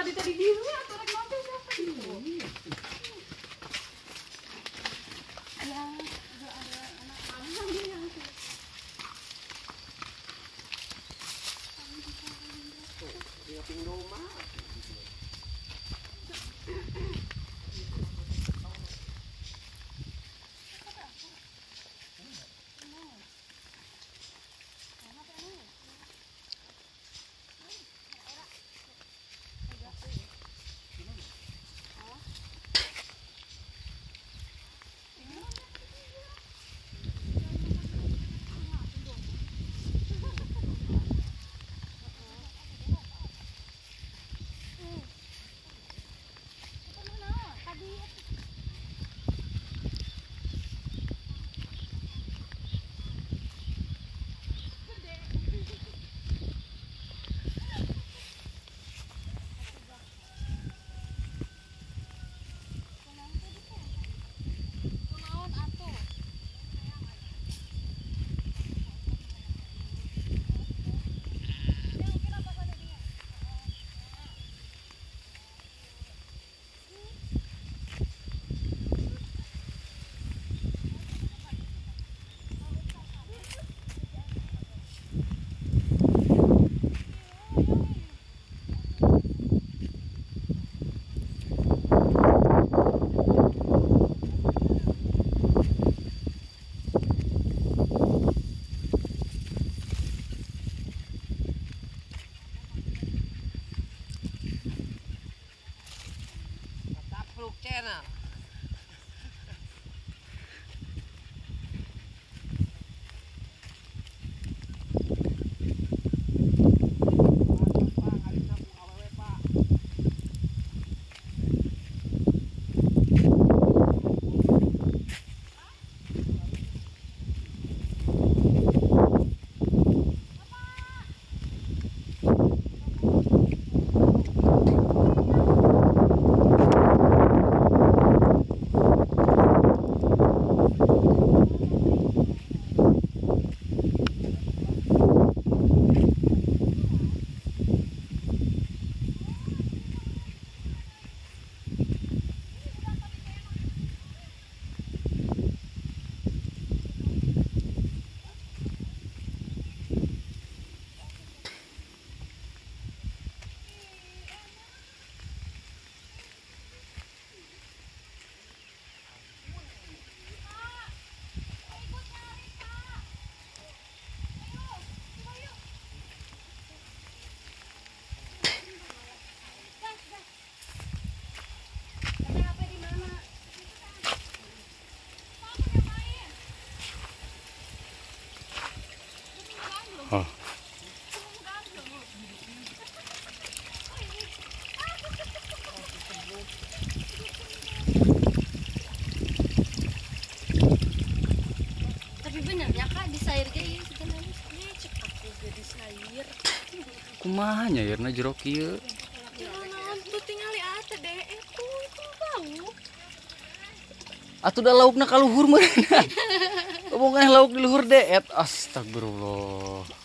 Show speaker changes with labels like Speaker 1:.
Speaker 1: Tadi tadi di rumah atau rek mobil siapa gitu. Ya, ada anak anak dia.
Speaker 2: Tuh, ping doma. Channel.
Speaker 3: Oh.
Speaker 4: Tapi benernya Kak di sayur ge ieu sebenarnya cek aku ge di sayur.
Speaker 3: Kumaha nyairna jero kieu?
Speaker 4: Jero naon tuh tingali atuh deh itu bau.
Speaker 3: Atuh da laukna ka luhur meureun. Omongan lauk di luhur deet. Astagfirullah.